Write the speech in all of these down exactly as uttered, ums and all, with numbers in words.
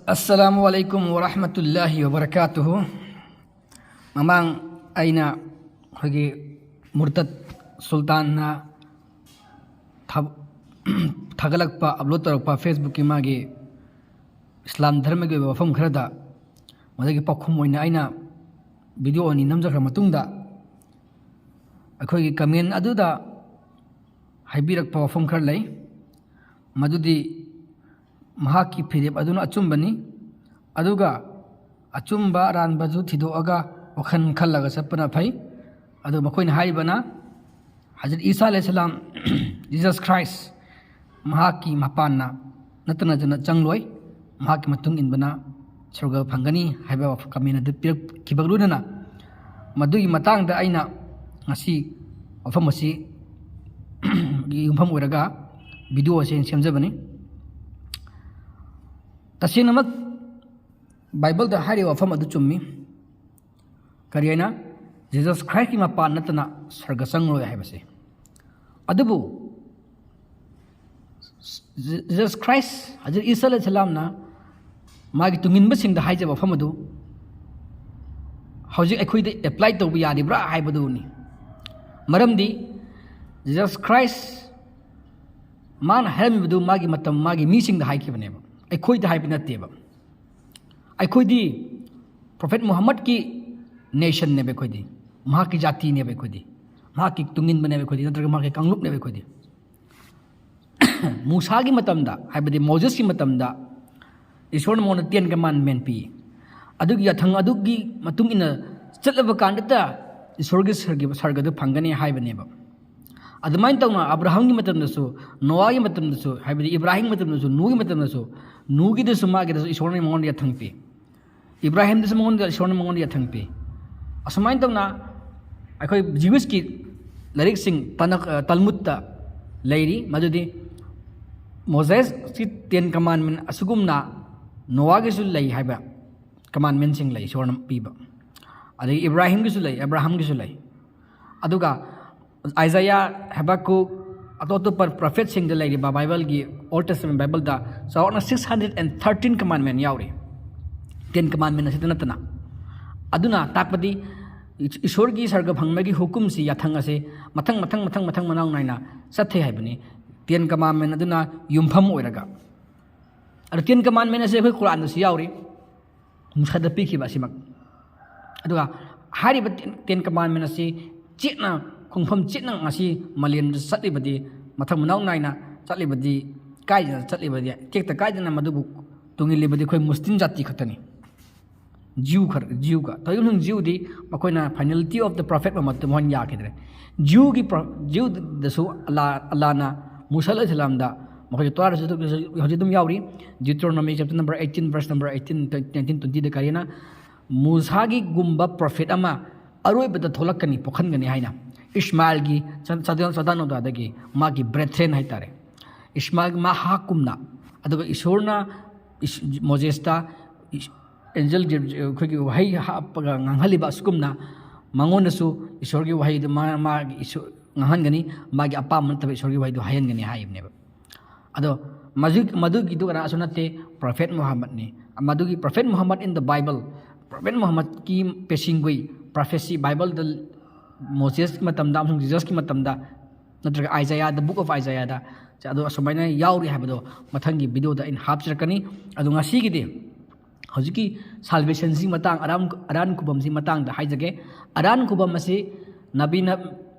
ꯑꯁꯂꯥꯃꯨ ꯑꯂꯥꯏꯀꯨꯝ ꯋꯔꯍꯃꯇꯨꯜꯂꯥꯍꯤ ꯋꯕꯔꯀꯥꯇꯨꯍꯨ꯫ ꯃꯃꯥꯡ ꯑꯩꯅ ꯑꯩꯈꯣꯏꯒꯤ ꯃꯨꯔꯇꯠ ꯁꯨꯜꯇꯥꯟꯅ ꯊꯥ-, ꯊꯥꯒꯠꯂꯛꯄ, ꯑꯞꯂꯣꯗ ꯇꯧꯔꯛꯄ ꯐꯦꯁꯕꯨꯛꯀꯤ ꯃꯥꯒꯤ ꯏꯁꯂꯥꯝ ꯙꯔꯃꯒꯤ ꯑꯣꯏꯕ ꯋꯥꯐꯝ ꯈꯔꯗ, ꯃꯗꯨꯒꯤ ꯄꯥꯎꯈꯨꯝ ꯑꯣꯏꯅ ꯑꯩꯅ ꯚꯤꯗꯤꯑꯣ ꯑꯅꯤ ꯅꯝꯖꯈ꯭ꯔ ꯃꯇꯨꯡꯗ, ꯑꯩꯈꯣꯏꯒꯤ ꯀꯃꯦꯟ ꯑꯗꯨꯗ ꯍꯥꯏꯕꯤꯔꯛꯄ ꯋꯥꯐꯝ ꯈꯔ ꯂꯩ꯫ ꯃꯗꯨꯗꯤ ꯃꯍꯥꯛꯀꯤ ꯐꯤꯔꯦꯞ ꯑꯗꯨꯅ ꯑꯆꯨꯝꯕꯅꯤ, ꯑꯗꯨꯒ ꯑꯆꯨꯝꯕ ꯑꯔꯥꯟꯕꯗꯨ ꯊꯤꯗꯣꯛꯑꯒ ꯋꯥꯈꯜ ꯈꯜꯂꯒ ꯆꯠꯄꯅ ꯐꯩ꯫ ꯑꯗꯨ ꯃꯈꯣꯏꯅ ꯍꯥꯏꯔꯤꯕꯅ, ꯍꯖꯔꯠ ꯏꯁꯥ ꯑꯂꯩꯍꯤꯁꯁꯂꯥꯝ, Jesus Christ, ꯃꯍꯥꯛꯀꯤ ꯃꯄꯥꯟꯅ ꯅꯠꯇꯅ ꯆꯪꯂꯣꯏ, ꯃꯍꯥꯛꯀꯤ ꯃꯇꯨꯡ ꯏꯟꯕꯅ ꯁ꯭ꯋꯔꯒ ꯐꯪꯒꯅꯤ ꯍꯥꯏꯕ ꯀꯃꯦꯟ ꯑꯗꯨ ꯄꯤꯔꯛꯈꯤꯕꯒ ꯂꯣꯏꯅꯅ, ꯃꯗꯨꯒꯤ ꯃꯇꯥꯡꯗ ꯑꯩꯅ ꯉꯁꯤ ꯋꯥꯐꯝ ꯑꯁꯤ ꯒꯤ ꯌꯨꯝꯐꯝ ꯑꯣꯏꯔꯒ ꯚꯤꯗꯤꯑꯣ ꯑꯁꯤ ꯑꯩꯅ ꯁꯦꯝꯖꯕꯅꯤ꯫ ꯇꯁꯦꯡꯅꯃꯛ ꯕꯥꯏꯕꯜꯗ ꯍꯥꯏꯔꯤꯕ ꯋꯥꯐꯝ ꯑꯗꯨ ꯆꯨꯝꯃꯤ꯫ ꯀꯔꯤ ꯍꯥꯏꯅ? Jesus Christꯀꯤ ꯃꯄꯥꯟ ꯅꯠꯇꯅ ꯁ꯭ꯋꯔꯒ ꯆꯪꯂꯣꯏ ꯍꯥꯏꯕꯁꯦ꯫ ꯑꯗꯨꯕꯨ Jesus Christ, ꯍꯖꯔꯠ ꯏꯁꯥ ꯑꯂꯩꯍꯤꯁꯁꯂꯥꯝꯅ ꯃꯥꯒꯤ ꯇꯨꯡꯏꯟꯕꯁꯤꯡꯗ ꯍꯥꯏꯖꯕ ꯋꯥꯐꯝ ꯑꯗꯨ ꯍꯧꯖꯤꯛ ꯑꯩꯈꯣꯏꯗ ꯑꯦꯄ꯭ꯂꯥꯏ ꯇꯧꯕ ꯌꯥꯔꯤꯕ꯭ꯔꯥ ꯍꯥꯏꯕꯗꯨꯅꯤ꯫ ꯃꯔꯝꯗꯤ Jesus Christ ꯃꯥꯅ ꯍꯥꯏꯔꯝꯃꯤꯕꯗꯨ ꯃꯥꯒꯤ ꯃꯇꯝ, ꯃꯥꯒꯤ ꯃꯤꯁꯤꯡꯗ ꯍꯥꯏꯈꯤꯕꯅꯦꯕ, ꯑꯩꯈꯣꯏꯗ ꯍꯥꯏꯕ ꯅꯠꯇꯦꯕ꯫ ꯑꯩꯈꯣꯏꯗꯤ ꯄ꯭ꯔꯣꯐꯦꯠ ꯃꯨꯍꯝꯃꯗꯀꯤ ꯅꯦꯁꯟꯅꯦꯕ ꯑꯩꯈꯣꯏꯗꯤ, ꯃꯍꯥꯛꯀꯤ ꯖꯥꯇꯤꯅꯦꯕ ꯑꯩꯈꯣꯏꯗꯤ, ꯃꯍꯥꯛꯀꯤ ꯇꯨꯡꯏꯟꯕꯅꯦꯕ ꯑꯩꯈꯣꯏꯗꯤ, ꯅꯠꯇ꯭ꯔꯒ ꯃꯍꯥꯛꯀꯤ ꯀꯥꯡꯂꯨꯞꯅꯦꯕ ꯑꯩꯈꯣꯏꯗꯤ꯫ ꯃꯨꯁꯥꯒꯤ ꯃꯇꯝꯗ, ꯍꯥꯏꯕꯗꯤ ꯃꯣꯖꯦꯁꯀꯤ ꯃꯇꯝꯗ, ꯏꯁꯣꯔꯅ ꯃꯉꯣꯟꯗ ꯇꯦꯟ ꯀꯃꯥꯟꯃꯦꯟ ꯄꯤ꯫ ꯑꯗꯨꯒꯤ ꯌꯥꯊꯪ ꯑꯗꯨꯒꯤ ꯃꯇꯨꯡ ꯏꯟꯅ ꯆꯠꯂꯕ ꯀꯥꯟꯗꯇ ꯏꯁꯣꯔꯒꯤ ꯁꯔꯒꯤ-, ꯁꯔꯒꯗꯨ ꯐꯪꯒꯅꯤ ꯍꯥꯏꯕꯅꯦꯕ꯫ ꯑꯗꯨꯃꯥꯏꯅ ꯇꯧꯅ ꯑꯕ꯭ꯔꯥꯍꯝꯒꯤ ꯃꯇꯝꯗꯁꯨ, ꯅꯣꯋꯥꯒꯤ ꯃꯇꯝꯗꯁꯨ, ꯍꯥꯏꯕꯗꯤ ꯏꯕ꯭ꯔꯥꯍꯤꯝꯒꯤ ꯃꯇꯝꯗꯁꯨ, ꯅꯨꯍꯒꯤ ꯃꯇꯝꯗꯁꯨ, ꯅꯨꯍꯒꯤꯗꯁꯨ ꯃꯥꯒꯤꯗꯁꯨ ꯏꯁꯣꯔꯅ ꯃꯉꯣꯟꯗ ꯌꯥꯊꯪ ꯄꯤ꯫ ꯏꯕ꯭ꯔꯥꯍꯤꯝꯗꯁꯨ ꯃꯉꯣꯟꯗ, ꯏꯁꯣꯔꯅ ꯃꯉꯣꯟꯗ ꯌꯥꯊꯪ ꯄꯤ꯫ ꯑꯁꯨꯃꯥꯏꯅ ꯇꯧꯅ ꯑꯩꯈꯣꯏ ꯖ꯭ꯌꯨꯁꯀꯤ ꯂꯥꯏꯔꯤꯛꯁꯤꯡ, ꯇꯅꯛ-, ꯑ, ꯇꯜꯃꯨꯗꯇ ꯂꯩꯔꯤ, ꯃꯗꯨꯗꯤ ꯃꯣꯖꯦꯁꯀꯤ ꯇꯦꯟ ꯀꯃꯥꯟꯃꯦꯟ ꯑꯁꯤꯒꯨꯝꯅ ꯅꯣꯋꯥꯒꯤꯁꯨ ꯂꯩ ꯍꯥꯏꯕ ꯀꯃꯥꯟꯃꯦꯟꯁꯤꯡ ꯂꯩ ꯏꯁꯣꯔꯅ ꯄꯤꯕ꯫ ꯑꯗꯒꯤ ꯏꯕ꯭ꯔꯥꯍꯤꯝꯒꯤꯁꯨ ꯂꯩ, ꯑꯕ꯭ꯔꯥꯍꯝꯒꯤꯁꯨ ꯂꯩ꯫ ꯑꯗꯨꯒ ꯑꯥꯏꯖꯥꯌꯥ, ꯍꯦꯕꯥꯀꯨꯛ, ꯑꯇꯣꯞ ꯑꯇꯣꯞꯄ ꯄ꯭ꯔꯣꯐꯦꯠꯁꯤꯡꯗ ꯂꯩꯔꯤꯕ ꯕꯥꯏꯕꯜꯒꯤ, ꯑꯣꯜ ꯇꯦꯁꯇꯃꯦꯟ ꯕꯥꯏꯕꯜꯗ ꯆꯥꯎꯔꯥꯛꯅ ꯁꯤꯛꯁ ꯍꯟꯗ꯭ꯔꯦꯠ ꯑꯦꯟ ꯊꯥꯔꯇꯤꯟ ꯀꯃꯥꯟꯃꯦꯟ ꯌꯥꯎꯔꯤ, ꯇꯦꯟ ꯀꯃꯥꯟꯃꯦꯟ ꯑꯁꯤꯗ ꯅꯠꯇꯅ꯫ ꯑꯗꯨꯅ ꯇꯥꯛꯄꯗꯤ ꯏꯁ-, ꯏꯁꯣꯔꯒꯤ ꯁꯔꯒ ꯐꯪꯕꯒꯤ ꯍꯨꯀꯨꯝꯁꯤ, ꯌꯥꯊꯪ ꯑꯁꯤ ꯃꯊꯪ ꯃꯊꯪ ꯃꯊꯪ ꯃꯊꯪ ꯃꯅꯥꯎ ꯅꯥꯏꯅ ꯆꯠꯊꯩ ꯍꯥꯏꯕꯅꯤ, ꯇꯦꯟ ꯀꯃꯥꯟꯃꯦꯟ ꯑꯗꯨꯅ ꯌꯨꯝꯐꯝ ꯑꯣꯏꯔꯒ꯫ ꯑꯗꯣ ꯇꯦꯟ ꯀꯃꯥꯟꯃꯦꯟ ꯑꯁꯤ ꯑꯩꯈꯣꯏ ꯀꯨꯔꯥꯟꯗꯁꯨ ꯌꯥꯎꯔꯤ, ꯃꯨꯁꯥꯗ ꯄꯤꯈꯤꯕ ꯑꯁꯤꯃꯛ꯫ ꯑꯗꯨꯒ ꯍꯥꯏꯔꯤꯕ ꯇꯦꯟ, ꯇꯦꯟ ꯀꯃꯥꯟꯃꯦꯟ ꯑꯁꯤ ꯆꯦꯠꯅ, ꯈꯣꯡꯐꯝ ꯆꯦꯠꯅ ꯉꯁꯤ ꯃꯥꯂꯦꯝꯗ ꯆꯠꯂꯤꯕꯗꯤ, ꯃꯊꯪ ꯃꯅꯥꯎ ꯅꯥꯏꯅ ꯆꯠꯂꯤꯕꯗꯤ, ꯀꯥꯏꯗꯅ ꯆꯠꯂꯤꯕꯗꯤ, ꯇꯦꯛꯇ ꯀꯥꯏꯗꯅ ꯃꯗꯨꯕꯨ ꯇꯨꯡꯏꯜꯂꯤꯕꯗꯤ ꯑꯩꯈꯣꯏ ꯃꯨꯁꯂꯤꯝ ꯖꯥꯇꯤ ꯈꯛꯇꯅꯤ꯫ ꯖꯤꯎ ꯈꯔ, ꯖꯤꯎꯒ꯫ ꯇꯧꯏꯒꯨꯝꯕꯁꯨꯡ ꯖꯤꯎꯗꯤ ꯃꯈꯣꯏꯅ finality of the prophet Muhammad ꯃꯣꯏꯅ ꯌꯥꯈꯤꯗ꯭ꯔꯦ꯫ ꯖꯤꯎꯒꯤ ꯄ꯭ꯔꯣ-, ꯖꯤꯎꯗꯁꯨ ꯑꯜꯂꯥ, ꯑꯜꯂꯥꯅ ꯃꯨꯁꯥ ꯑꯂꯩꯍꯤꯁꯂꯥꯝꯗ ꯃꯈꯣꯏꯒꯤ ꯇꯣꯔꯥꯗꯁꯨ ꯍꯧꯖꯤꯛ ꯑꯗꯨꯝ ꯌꯥꯎꯔꯤ꯫ Deuteronomy chapter number eighteen, verse number eighteen, nineteen, twenty ꯗ ꯀꯔꯤꯅ, ꯃꯨꯁꯥꯒꯤꯒꯨꯝꯕ ꯄ꯭ꯔꯣꯐꯦꯠ ꯑꯃ ꯑꯔꯣꯏꯕꯗ ꯊꯣꯛꯂꯛꯀꯅꯤ, ꯄꯣꯛꯍꯟꯒꯅꯤ ꯍꯥꯏꯅ꯫ ꯏꯁꯃꯥꯏꯜꯒꯤ ꯆ-, ꯆꯗꯥ-, ꯆꯗꯥꯅꯧꯗꯥꯗꯒꯤ ꯃꯥꯒꯤ brethren ꯍꯥꯏꯇꯥꯔꯦ꯫ ꯏꯁꯃꯥꯏꯜ ꯃꯍꯥꯛꯀꯨꯝꯅ, ꯑꯗꯨꯒ ꯏꯁꯣꯔꯅ ꯏꯁ-, ꯃꯣꯖꯦꯁꯇ ꯏꯁ-, ꯑꯦꯟꯖꯦꯜ ꯖꯦ-, ꯑꯩꯈꯣꯏꯒꯤ ꯋꯥꯍꯩ ꯍꯥꯞꯄꯒ ꯉꯥꯡꯍꯜꯂꯤꯕ ꯑꯁꯤꯒꯨꯝꯅ ꯃꯉꯣꯟꯗꯁꯨ ꯏꯁꯣꯔꯒꯤ ꯋꯥꯍꯩꯗꯨ ꯃꯥ-, ꯃꯥꯒꯤ ꯏꯁꯣ-, ꯉꯥꯡꯍꯟꯒꯅꯤ, ꯃꯥꯒꯤ ꯑꯄꯥꯝꯕ ꯅꯠꯇꯕ ꯏꯁꯣꯔꯒꯤ ꯋꯥꯍꯩꯗꯨ ꯍꯥꯏꯍꯟꯒꯅꯤ ꯍꯥꯏꯕꯅꯦꯕ꯫ ꯑꯗꯣ ꯃꯗꯨ-, ꯃꯗꯨꯒꯤꯗꯨ ꯀꯅꯥꯁꯨ ꯅꯠꯇꯦ, ꯄ꯭ꯔꯣꯐꯦꯠ ꯃꯨꯍꯝꯃꯗꯅꯤ꯫ ꯃꯗꯨꯒꯤ prophet Muhammad in the Bible, prophet ꯃꯨꯍꯝꯃꯗꯀꯤ ꯄꯦꯁꯤꯡꯒꯨꯏ ꯄ꯭ꯔꯣꯐꯦꯁꯤ ꯕꯥꯏꯕꯜꯗ ꯃꯣꯖꯦꯁꯀꯤ ꯃꯇꯝꯗ ꯑꯃꯁꯨꯡ ꯖꯤꯖꯁꯀꯤ ꯃꯇꯝꯗ, ꯅꯠꯇ꯭ꯔꯒ ꯑꯥꯏꯖꯥꯌꯥꯗ, Book of Isaiahꯗ, ꯑꯗꯣ ꯑꯁꯨꯃꯥꯏꯅ ꯌꯥꯎꯔꯤ ꯍꯥꯏꯕꯗꯣ ꯃꯊꯪꯒꯤ ꯚꯤꯗꯤꯑꯣꯗ ꯑꯩꯅ ꯍꯥꯞꯆꯔꯛꯀꯅꯤ꯫ ꯑꯗꯣ ꯉꯁꯤꯒꯤꯗꯤ ꯍꯧꯖꯤꯛꯀꯤ salvationꯁꯤ ꯃꯇꯥꯡ, ꯑꯔꯥꯟ, ꯑꯔꯥꯟ ꯈꯨꯕꯝꯁꯤ ꯃꯇꯥꯡꯗ ꯍꯥꯏꯖꯒꯦ꯫ ꯑꯔꯥꯟ ꯈꯨꯕꯝ ꯑꯁꯤ ꯅꯕꯤꯅ,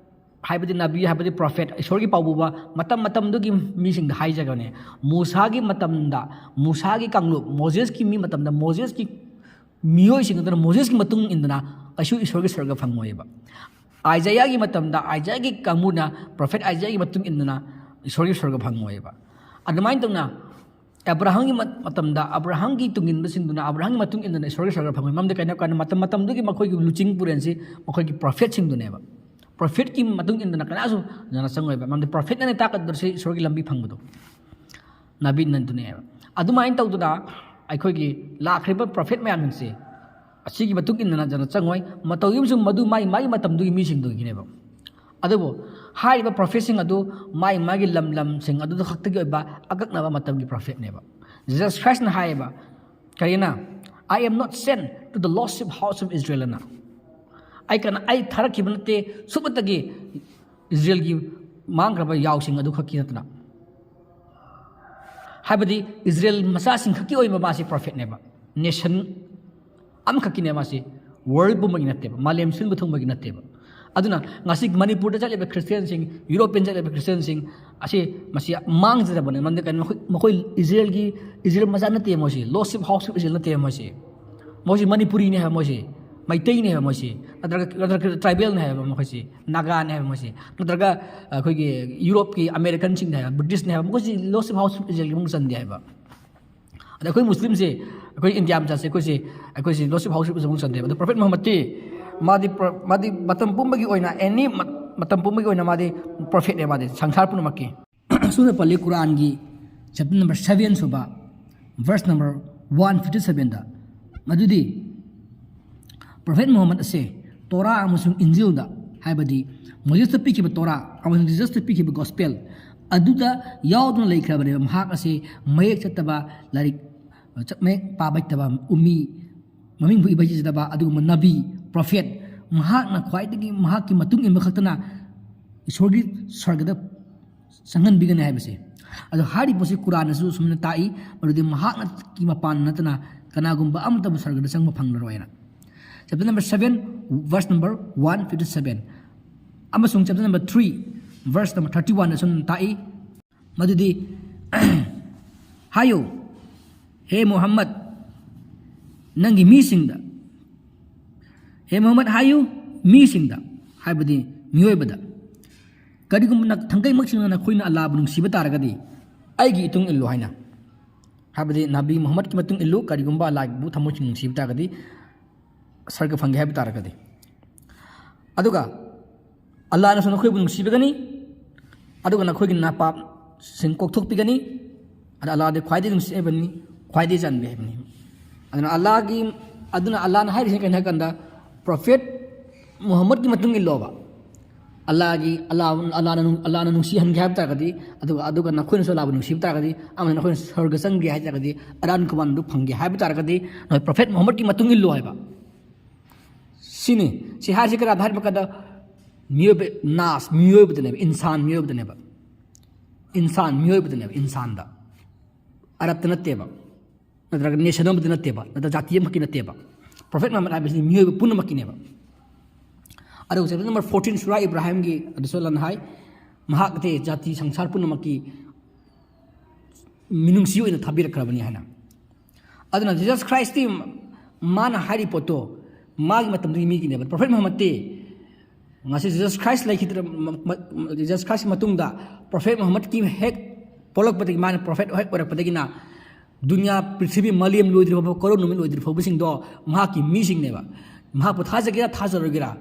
ꯍꯥꯏꯕꯗꯤ ꯅꯕꯤ, ꯍꯥꯏꯕꯗꯤ ꯄ꯭ꯔꯣꯐꯦꯠ, ꯏꯁꯣꯔꯒꯤ ꯄꯥꯎꯕꯨꯕ ꯃꯇꯝ ꯃꯇꯝꯗꯨꯒꯤ ꯃꯤꯁꯤꯡꯗ ꯍꯥꯏꯖꯒꯅꯤ꯫ ꯃꯨꯁꯥꯒꯤ ꯃꯇꯝꯗ, ꯃꯨꯁꯥꯒꯤ ꯀꯥꯡꯂꯨꯞ, ꯃꯣꯖꯦꯁꯀꯤ ꯃꯤ ꯃꯇꯝꯗ, ꯃꯣꯖꯦꯁꯀꯤ ꯃꯤꯑꯣꯏꯁꯤꯡ ꯑꯗꯨꯅ ꯃꯣꯖꯦꯁꯀꯤ ꯃꯇꯨꯡ ꯏꯟꯗꯅ ꯀꯩꯁꯨ ꯏꯁꯣꯔꯒꯤ ꯁꯔꯒ ꯐꯪꯉꯣꯏꯕ꯫ ꯑꯥꯏꯖꯥꯌꯥꯒꯤ ꯃꯇꯝꯗ, ꯑꯥꯏꯖꯥꯌꯥꯒꯤ ꯀꯥꯡꯕꯨꯅ, ꯄ꯭ꯔꯣꯐꯦꯠ ꯑꯥꯏꯖꯥꯌꯥꯒꯤ ꯃꯇꯨꯡ ꯏꯟꯗꯅ ꯏꯁꯣꯔꯒꯤ ꯁꯔꯒ ꯐꯪꯉꯣꯏꯕ꯫ ꯑꯗꯨꯃꯥꯏꯅ ꯇꯧꯅ ꯑꯦꯕ꯭ꯔꯥꯍꯥꯝꯒꯤ ꯃ-, ꯃꯇꯝꯗ, ꯑꯕ꯭ꯔꯥꯍꯥꯝꯒꯤ ꯇꯨꯡ ꯏꯟꯕꯁꯤꯡꯗꯨꯅ, ꯑꯕ꯭ꯔꯥꯍꯥꯝꯒꯤ ꯃꯇꯨꯡ ꯏꯟꯗꯅ ꯏꯁꯣꯔꯒꯤ ꯁꯔꯒ ꯐꯪꯉꯣꯏ꯫ ꯃꯔꯝꯗꯤ ꯀꯩꯅꯣ ꯍꯥꯏꯕ ꯀꯥꯟꯗ ꯃꯇꯝ ꯃꯇꯝꯗꯨꯒꯤ ꯃꯈꯣꯏꯒꯤ ꯂꯨꯆꯤꯡ ꯄꯨꯔꯦꯜꯁꯤ ꯃꯈꯣꯏꯒꯤ ꯄ꯭ꯔꯣꯐꯦꯠꯁꯤꯡꯗꯨꯅꯦꯕ꯫ ꯄ꯭ꯔꯣꯐꯦꯠꯀꯤ ꯃꯇꯨꯡ ꯏꯟꯗꯅ ꯀꯅꯥꯁꯨ ꯖꯅ ꯆꯪꯉꯣꯏꯕ꯫ ꯃꯔꯝꯗꯤ ꯄ꯭ꯔꯣꯐꯦꯠꯅꯅꯦ ꯇꯥꯛꯀꯗꯧꯔꯤꯁꯤ ꯏꯁꯣꯔꯒꯤ ꯂꯝꯕꯤ ꯐꯪꯕꯗꯣ꯫ ꯅꯕꯤꯅ ꯑꯗꯨꯅꯦꯕ꯫ ꯑꯗꯨꯃꯥꯏꯅ ꯇꯧꯗꯅ ꯑꯩꯈꯣꯏꯒꯤ ꯂꯥꯛꯈ꯭ꯔꯤꯕ ꯄ꯭ꯔꯣꯐꯦꯠ ꯃꯌꯥꯝꯁꯤꯡꯁꯦ ꯑꯁꯤꯒꯤ ꯃꯇꯨꯡ ꯏꯟꯅ ꯅꯠꯇꯅ ꯆꯪꯉꯣꯏ꯫ ꯃꯇꯧ ꯑꯃꯁꯨꯡ ꯃꯗꯨ ꯃꯥꯒꯤ, ꯃꯥꯒꯤ ꯃꯇꯝꯗꯨꯒꯤ ꯃꯤꯁꯤꯡꯗꯨꯒꯤꯅꯦꯕ꯫ ꯑꯗꯨꯕꯨ ꯍꯥꯏꯔꯤꯕ ꯄ꯭ꯔꯣꯐꯦꯠꯁꯤꯡ ꯑꯗꯨ ꯃꯥꯒꯤ ꯃꯥꯒꯤ ꯂꯝ ꯂꯝꯁꯤꯡ ꯑꯗꯨꯗ ꯈꯛꯇꯒꯤ ꯑꯣꯏꯕ ꯑꯀꯛꯅꯕ ꯃꯇꯝꯒꯤ ꯄ꯭ꯔꯣꯐꯦꯠꯅꯦꯕ꯫ Jesus Christꯅ ꯍꯥꯏꯌꯦꯕ, ꯀꯔꯤꯅ? "I am not sent to the lost sheep house of Israel" ꯑꯅ꯫ "ꯑꯩ ꯀꯅꯥ ꯑꯩ ꯊꯥꯔꯛꯈꯤꯕ ꯅꯠꯇꯦ ꯁꯨꯞꯅꯇꯒꯤ ꯏꯁꯔꯥꯌꯦꯜꯒꯤ ꯃꯥꯡꯈ꯭ꯔꯕ ꯌꯥꯎꯁꯤꯡ ꯑꯗꯨ ꯈꯛꯀꯤ ꯅꯠꯇꯅ", ꯍꯥꯏꯕꯗꯤ ꯏꯁꯔꯥꯌꯦꯜ ꯃꯆꯥꯁꯤꯡ ꯈꯛꯀꯤ ꯑꯣꯏꯕ ꯃꯥꯁꯤ ꯄ꯭ꯔꯣꯐꯦꯠꯅꯦꯕ꯫ ꯅꯦꯁꯟ ꯑꯃꯈꯛꯀꯤꯅꯦ ꯃꯥꯁꯤ, ꯋꯥꯔꯜ ꯄꯨꯝꯕꯒꯤ ꯅꯠꯇꯦꯕ, ꯃꯥꯂꯦꯝ ꯁꯤꯟꯕ ꯊꯨꯡꯕꯒꯤ ꯅꯠꯇꯦꯕ꯫ ꯑꯗꯨꯅ ꯉꯁꯤ ꯃꯅꯤꯄꯨꯔꯗ ꯆꯠꯂꯤꯕ ꯈ꯭ꯔꯤꯁꯇꯤꯌꯥꯟꯁꯤꯡ, ꯌꯨꯔꯣꯄꯤꯌꯟ ꯆꯠꯂꯤꯕ ꯈ꯭ꯔꯤꯁꯇꯤꯌꯥꯟꯁꯤꯡ ꯑꯁꯤ, ꯃꯁꯤ ꯃꯥꯡꯖꯗꯕꯅꯦ꯫ ꯃꯔꯝꯗꯤ ꯀꯩꯅꯣ? ꯃꯈꯣꯏ, ꯃꯈꯣꯏ ꯏꯁꯔꯥꯌꯦꯜꯒꯤ, ꯏꯁꯔꯥꯌꯦꯜ ꯃꯆꯥ ꯅꯠꯇꯦ ꯃꯣꯏꯁꯤ, ꯂꯣꯁ ꯁꯤꯞ ꯍꯥꯎꯁ ꯑꯣꯐ ꯏꯁꯔꯥꯌꯦꯜ ꯅꯠꯇꯦ ꯃꯣꯏꯁꯤ꯫ ꯃꯣꯏꯁꯤ ꯃꯅꯤꯄꯨꯔꯤꯅꯤ ꯍꯥꯏꯕ ꯃꯣꯏꯁꯤ, ꯃꯩꯇꯩꯅꯤ ꯍꯥꯏꯕ ꯃꯣꯏꯁꯤ, ꯅꯠꯇ꯭ꯔꯒ, ꯅꯠꯇ꯭ꯔꯒ ꯇ꯭ꯔꯥꯏꯕꯦꯜꯅꯤ ꯍꯥꯏꯕ ꯃꯈꯣꯏꯁꯤ, ꯅꯥꯒꯥꯅꯤ ꯍꯥꯏꯕ ꯃꯣꯏꯁꯤ, ꯅꯠꯇ꯭ꯔꯒ ꯑꯩꯈꯣꯏꯒꯤ ꯌꯨꯔꯣꯞꯀꯤ ꯑꯃꯦꯔꯤꯀꯟꯁꯤꯡꯅꯤ ꯍꯥꯏꯕ, ꯕ꯭ꯔꯤꯇꯤꯁꯅꯤ ꯍꯥꯏꯕ, ꯃꯈꯣꯏꯁꯤ ꯂꯣꯁ ꯁꯤꯞ ꯍꯥꯎꯁ ꯑꯣꯐ ꯏꯁꯔꯥꯌꯦꯜꯒꯤ ꯃꯅꯨꯡ ꯆꯟꯗꯦ ꯍꯥꯏꯕ꯫ ꯑꯗ ꯑꯩꯈꯣꯏ ꯃꯨꯁꯂꯤꯝꯁꯤ, ꯑꯩꯈꯣꯏ ꯏꯟꯗꯤꯌꯥ ꯃꯆꯥꯁꯦ, ꯑꯩꯈꯣꯏꯁꯤ, ꯑꯩꯈꯣꯏꯁꯤ ꯂꯣꯁ ꯁꯤꯞ ꯍꯥꯎꯁ ꯑꯣꯐ ꯏꯁꯔꯥꯌꯦꯜ ꯃꯅꯨꯡ ꯆꯟꯗꯦꯕ꯫ ꯑꯗꯣ ꯄ꯭ꯔꯣꯐꯦꯠ ꯃꯨꯍꯝꯃꯗꯇꯤ ꯃꯥꯗꯤ ꯄ꯭ꯔ-, ꯃꯥꯗꯤ ꯃꯇꯝ ꯄꯨꯝꯕꯒꯤ ꯑꯣꯏꯅ, ꯑꯦꯅꯤ ꯃ-, ꯃꯇꯝ ꯄꯨꯝꯕꯒꯤ ꯑꯣꯏꯅ ꯃꯥꯗꯤ ꯄ꯭ꯔꯣꯐꯦꯠꯅꯦ, ꯃꯥꯗꯤ ꯁꯪꯁꯥꯔ ꯄꯨꯝꯅꯃꯛꯀꯤ꯫ ꯑꯁꯨꯝꯅ ꯄꯜꯂꯤ ꯀꯨꯔꯥꯟꯒꯤ ꯆꯦꯞꯇꯔ ꯅꯝꯕꯔ ꯁꯚꯦꯟ ꯁꯨꯕ, ꯚꯔꯁ ꯅꯝꯕꯔ ꯋꯥꯟ ꯐꯤꯐꯇꯤ ꯁꯚꯦꯟꯗ꯫ ꯃꯗꯨꯗꯤ ꯄ꯭ꯔꯣꯐꯦꯠ ꯃꯨꯍꯝꯃꯗ ꯑꯁꯦ ꯇꯣꯔꯥ ꯑꯃꯁꯨꯡ ꯏꯟꯖꯤꯜꯗ, ꯍꯥꯏꯕꯗꯤ ꯃꯣꯖꯦꯁꯇ ꯄꯤꯈꯤꯕ ꯇꯣꯔꯥ ꯑꯃꯁꯨꯡ ꯖꯤꯖꯁꯇ ꯄꯤꯈꯤꯕ ꯒꯣꯁꯄꯦꯜ ꯑꯗꯨꯗ ꯌꯥꯎꯗꯨꯅ ꯂꯩꯈ꯭ꯔꯕꯅꯦꯕ꯫ ꯃꯍꯥꯛ ꯑꯁꯦ ꯃꯌꯦꯛ ꯆꯠꯇꯕ, ꯂꯥꯏꯔꯤꯛ, ꯆꯠ-, ꯃꯌꯦꯛ ꯄꯥꯕ ꯍꯩꯇꯕ, ꯎꯃꯤ, ꯃꯃꯤꯡꯕꯨ ꯏꯕ ꯍꯩꯖꯗꯕ, ꯑꯗꯨꯒꯨꯝꯕ ꯅꯕꯤ, ꯄ꯭ꯔꯣꯐꯦꯠ, ꯃꯍꯥꯛꯅ ꯈ꯭ꯋꯥꯏꯗꯒꯤ ꯃꯍꯥꯛꯀꯤ ꯃꯇꯨꯡ ꯏꯟꯕ ꯈꯛꯇꯅ ꯏꯁꯣꯔꯒꯤ ꯁ꯭ꯋꯔꯒꯗ ꯆꯪꯍꯟꯕꯤꯒꯅꯤ ꯍꯥꯏꯕꯁꯦ꯫ ꯑꯗꯣ ꯍꯥꯏꯔꯤꯕ ꯄꯣꯠꯁꯤ ꯀꯨꯔꯥꯟꯅꯁꯨ ꯁꯨꯃꯥꯏꯅ ꯇꯥꯛꯏ, ꯃꯗꯨꯗꯤ ꯃꯍꯥꯛꯀꯤ ꯃꯄꯥꯟ ꯅꯠꯇꯅ ꯀꯅꯥꯒꯨꯝꯕ ꯑꯃꯠꯇꯕꯨ ꯁ꯭ꯋꯔꯒꯗ ꯆꯪꯕ ꯐꯪꯂꯔꯣꯏꯅ꯫ Chapter number seven, verse number one fifty seven, ꯑꯃꯁꯨꯡ chapter number three, verse number thirty ꯋꯥꯟꯗ ꯁꯨꯝ ꯇꯥꯛꯏ, ꯃꯗꯨꯗꯤ, "ꯍꯥꯏꯌꯨ, ꯍꯦ ꯃꯨꯍꯝꯃꯗ, ꯅꯪꯒꯤ ꯃꯤꯁꯤꯡꯗ, ꯍꯦ ꯃꯨꯍꯝꯃꯗ, ꯍꯥꯏꯌꯨ, ꯃꯤꯁꯤꯡꯗ", ꯍꯥꯏꯕꯗꯤ ꯃꯤꯑꯣꯏꯕꯗ, "ꯀꯔꯤꯒꯨꯝꯕ ꯅ-, ꯊꯥꯡꯀꯩꯃꯛꯁꯤꯡꯅ ꯅꯈꯣꯏꯅ ꯑꯜꯂꯥꯕꯨ ꯅꯨꯡꯁꯤꯕ ꯇꯥꯔꯒꯗꯤ ꯑꯩꯒꯤ ꯏꯇꯨꯡ ꯏꯜꯂꯨ" ꯍꯥꯏꯅ꯫ ꯍꯥꯏꯕꯗꯤ ꯅꯕꯤ ꯃꯨꯍꯝꯃꯗꯀꯤ ꯃꯇꯨꯡ ꯏꯜꯂꯨ, ꯀꯔꯤꯒꯨꯝꯕ ꯑꯜꯂꯥꯕꯨ ꯊꯃꯣꯏꯁꯤꯡ ꯅꯨꯡꯁꯤꯕ ꯇꯥꯔꯒꯗꯤ ꯁꯔꯒ ꯐꯪꯒꯦ ꯍꯥꯏꯕ ꯇꯥꯔꯒꯗꯤ꯫ ꯑꯗꯨꯒ ꯑꯜꯂꯥꯅꯁꯨ ꯅꯈꯣꯏꯕꯨ ꯅꯨꯡꯁꯤꯕꯤꯒꯅꯤ, ꯑꯗꯨꯒ ꯅꯈꯣꯏꯒꯤ ꯅꯥꯄꯥꯞꯁꯤꯡ ꯀꯣꯛꯊꯣꯛꯄꯤꯒꯅꯤ꯫ ꯑꯗ ꯑꯜꯂꯥꯗꯤ ꯈ꯭ꯋꯥꯏꯗꯒꯤ ꯅꯨꯡꯁꯤ ꯍꯥꯏꯕꯅꯤ, ꯈ꯭ꯋꯥꯏꯗꯒꯤ ꯆꯥꯟꯕꯤ ꯍꯥꯏꯕꯅꯤ꯫ ꯑꯗꯨꯅ ꯑꯜꯂꯥꯒꯤ, ꯑꯗꯨꯅ ꯑꯜꯂꯥꯅ ꯍꯥꯏꯔꯤꯁꯤꯅ ꯀꯩꯅꯣ ꯍꯥꯏ ꯀꯥꯟꯗ, ꯄ꯭ꯔꯣꯐꯦꯠ ꯃꯨꯍꯝꯃꯗꯀꯤ ꯃꯇꯨꯡ ꯏꯜꯂꯣꯕ꯫ ꯑꯜꯂꯥꯒꯤ ꯑꯜꯂꯥ ꯑꯜꯂꯥꯅ ꯅꯨꯡ- ꯑꯜꯂꯥꯅ ꯅꯨꯡꯁꯤꯍꯟꯒꯦ ꯍꯥꯏꯕ ꯇꯥꯔꯒꯗꯤ, ꯑꯗꯨꯒ ꯑꯗꯨꯒ ꯅꯈꯣꯏꯅꯁꯨ ꯑꯜꯂꯥꯕꯨ ꯅꯨꯡꯁꯤꯕ ꯇꯥꯔꯒꯗꯤ, ꯑꯃꯗꯤ ꯅꯈꯣꯏꯅ ꯁ꯭ꯋꯔꯒ ꯆꯪꯒꯦ ꯍꯥꯏ ꯇꯥꯔꯒꯗꯤ, ꯑꯔꯥꯟ ꯈꯨꯃꯥꯟꯗꯨ ꯐꯪꯒꯦ ꯍꯥꯏꯕ ꯇꯥꯔꯒꯗꯤ, ꯅꯈꯣꯏ ꯄ꯭ꯔꯣꯐꯦꯠ ꯃꯨꯍꯝꯃꯗꯀꯤ ꯃꯇꯨꯡ ꯏꯜꯂꯨ ꯍꯥꯏꯕ꯫ ꯁꯤꯅꯤ꯫ ꯁꯤ ꯍꯥꯏꯔꯤꯁꯤ ꯀꯅꯥꯗ ꯍꯥꯏꯔꯤꯕ ꯀꯥꯟꯗ, ꯃꯤꯑꯣꯏꯕ, ꯅꯥꯁ, ꯃꯤꯑꯣꯏꯕꯗꯅꯦꯕ, ꯏꯟꯁꯥꯟ ꯃꯤꯑꯣꯏꯕꯗꯅꯦꯕ꯫ ꯏꯟꯁꯥꯟ ꯃꯤꯑꯣꯏꯕꯗꯅꯦꯕ, ꯏꯟꯁꯥꯟꯗ꯫ ꯑꯔꯕꯇ ꯅꯠꯇꯦꯕ, ꯅꯠꯇ꯭ꯔꯒ ꯅꯦꯁꯟ ꯑꯃꯗ ꯅꯠꯇꯦꯕ, ꯅꯠꯇ꯭ꯔꯒ ꯖꯥꯇꯤ ꯑꯃꯈꯛꯀꯤ ꯅꯠꯇꯦꯕ꯫ ꯄ꯭ꯔꯣꯐꯦꯠ ꯃꯨꯍꯝꯃꯗ ꯍꯥꯏꯕꯁꯤ ꯃꯤꯑꯣꯏꯕ ꯄꯨꯝꯅꯃꯛꯀꯤꯅꯦꯕ꯫ ꯑꯗꯨꯒ ꯆꯦꯞꯇꯔ ꯅꯝꯕꯔ ꯐꯣꯔꯇꯤꯟ, ꯁꯨꯔꯥ ꯏꯕ꯭ꯔꯥꯍꯤꯝꯒꯤ, ꯑꯗꯨꯁꯨ ꯑꯜꯂꯥꯅ ꯍꯥꯏ, ꯃꯍꯥꯛꯇꯤ ꯖꯥꯇꯤ ꯁꯪꯁꯥꯔ ꯄꯨꯝꯅꯃꯛꯀꯤ ꯃꯤꯅꯨꯡꯁꯤ ꯑꯣꯏꯅ ꯊꯥꯕꯤꯔꯛꯈ꯭ꯔꯕꯅꯤ ꯍꯥꯏꯅ꯫ ꯑꯗꯨꯅ ꯖꯤꯖꯁ ꯈ꯭ꯔꯥꯏꯁꯇꯤ ꯃꯥꯅ ꯍꯥꯏꯔꯤ ꯄꯣꯠꯇꯣ ꯃꯥꯒꯤ ꯃꯇꯝꯗꯨꯒꯤ ꯃꯤꯒꯤꯅꯦꯕ꯫ ꯄ꯭ꯔꯣꯐꯦꯠ ꯃꯨꯍꯝꯃꯗꯇꯤ ꯉꯁꯤ ꯖꯤꯖꯁ ꯈ꯭ꯔꯥꯏꯁ ꯂꯩꯈꯤꯗ꯭ꯔ-, ꯃ-, ꯃ-, ꯖꯤꯖꯁ ꯈ꯭ꯔꯥꯏꯁꯀꯤ ꯃꯇꯨꯡꯗ ꯄ꯭ꯔꯣꯐꯦꯠ ꯃꯨꯍꯝꯃꯗꯀꯤ ꯍꯦꯛ ꯄꯣꯛꯂꯛꯄꯗꯒꯤ, ꯃꯥꯅ ꯄ꯭ꯔꯣꯐꯦꯠ ꯍꯦꯛ ꯑꯣꯏꯔꯛꯄꯗꯒꯤꯅ ꯗꯨꯅꯤꯌꯥ, ꯄ꯭ꯔꯤꯊꯤꯕꯤ, ꯃꯥꯂꯦꯝ ꯂꯣꯏꯗ꯭ꯔꯤ ꯐꯥꯎꯕ, ꯀꯣꯔꯣꯟ ꯅꯨꯃꯤꯠ ꯂꯣꯏꯗ꯭ꯔꯤ ꯐꯥꯎꯕꯁꯤꯡꯗꯣ ꯃꯍꯥꯛꯀꯤ ꯃꯤꯁꯤꯡꯅꯦꯕ꯫ ꯃꯍꯥꯛꯄꯨ ꯊꯥꯖꯒꯦꯔꯥ ꯊꯥꯖꯔꯣꯏꯒꯦꯔꯥ,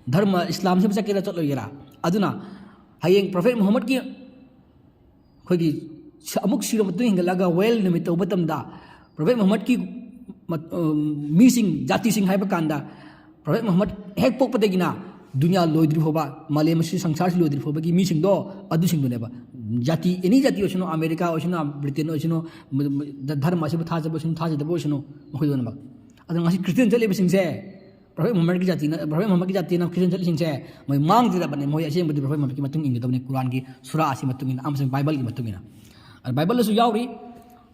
ꯙꯔꯃ ꯏꯁꯂꯥꯝꯁꯤꯕꯨ ꯆꯠꯀꯦꯔꯥ ꯆꯠꯂꯣꯏꯒꯦꯔꯥ꯫ ꯑꯗꯨꯅ ꯍꯌꯦꯡ ꯄ꯭ꯔꯣꯐꯦꯠ ꯃꯨꯍꯝꯃꯗꯀꯤ ꯑꯩꯈꯣꯏꯒꯤ ꯁ-, ꯑꯃꯨꯛ ꯁꯤꯔꯕ ꯃꯇꯨꯡ ꯍꯦꯟꯒꯠꯂꯒ ꯋꯦꯜ ꯅꯨꯃꯤꯠ ꯇꯧꯕ ꯃꯇꯝꯗ, ꯄ꯭ꯔꯣꯐꯦꯠ ꯃꯨꯍꯝꯃꯗꯀꯤ ꯃꯠ-, ꯑ, ꯃꯤꯁꯤꯡ, ꯖꯥꯇꯤꯁꯤꯡ ꯍꯥꯏꯕ ꯀꯥꯟꯗ, ꯄ꯭ꯔꯣꯐꯦꯠ ꯃꯨꯍꯝꯃꯗ ꯍꯦꯛ ꯄꯣꯛꯄꯗꯒꯤꯅ ꯗꯨꯅꯤꯌꯥ ꯂꯣꯏꯗ꯭ꯔꯤ ꯐꯥꯎꯕ, ꯃꯥꯂꯦꯝ ꯑꯁꯤ, ꯁꯪꯁꯥꯔꯁꯤ ꯂꯣꯏꯗ꯭ꯔꯤ ꯐꯥꯎꯕꯒꯤ ꯃꯤꯁꯤꯡꯗꯣ, ꯑꯗꯨꯁꯤꯡꯗꯨꯅꯦꯕ꯫ ꯖꯥꯇꯤ, ꯑꯦꯅꯤ ꯖꯥꯇꯤ ꯑꯣꯏꯁꯅꯨ, ꯑꯃꯦꯔꯤꯀꯥ ꯑꯣꯏꯁꯅꯨ, ꯕ꯭ꯔꯤꯇꯦꯟ ꯑꯣꯏꯁꯅꯨ, ꯃ-, ꯃ-, ꯙ-, ꯙꯔꯃ ꯑꯁꯤꯕꯨ ꯊꯥꯖꯕ ꯑꯣꯏꯁꯅꯨ, ꯊꯥꯖꯗꯕ ꯑꯣꯏꯁꯅꯨ, ꯃꯈꯣꯏ ꯂꯣꯏꯅꯃꯛ꯫ ꯑꯗꯣ ꯉꯁꯤ ꯈ꯭ꯔꯤꯁꯇꯤꯌꯥꯟ ꯆꯠꯂꯤꯕꯁꯤꯡꯁꯦ, ꯄ꯭ꯔꯣꯐꯦꯠ ꯃꯨꯍꯝꯃꯗꯀꯤ ꯖꯥꯇꯤꯅ, ꯄ꯭ꯔꯣꯐꯦꯠ ꯃꯨꯍꯝꯃꯗꯀꯤ ꯖꯥꯇꯤꯅ ꯈ꯭ꯔꯤꯁꯇꯤꯌꯥꯟ ꯆꯠꯂꯤꯁꯤꯡꯁꯦ ꯃꯣꯏ ꯃꯥꯡꯗ꯭ꯔꯕꯅꯤ꯫ ꯃꯣꯏ ꯑꯁꯦꯡꯕꯗꯤ ꯄ꯭ꯔꯣꯐꯦꯠ ꯃꯨꯍꯝꯃꯗꯀꯤ ꯃꯇꯨꯡ ꯏꯟꯒꯗꯕꯅꯤ, ꯀꯨꯔꯥꯟꯒꯤ ꯁꯨꯔꯥ ꯑꯁꯤ ꯃꯇꯨꯡ ꯏꯟꯅ ꯑꯃꯁꯨꯡ ꯕꯥꯏꯕꯜꯒꯤ ꯃꯇꯨꯡ ꯏꯟꯅ꯫ ꯑꯗ ꯕꯥꯏꯕꯜꯗꯁꯨ ꯌꯥꯎꯔꯤ,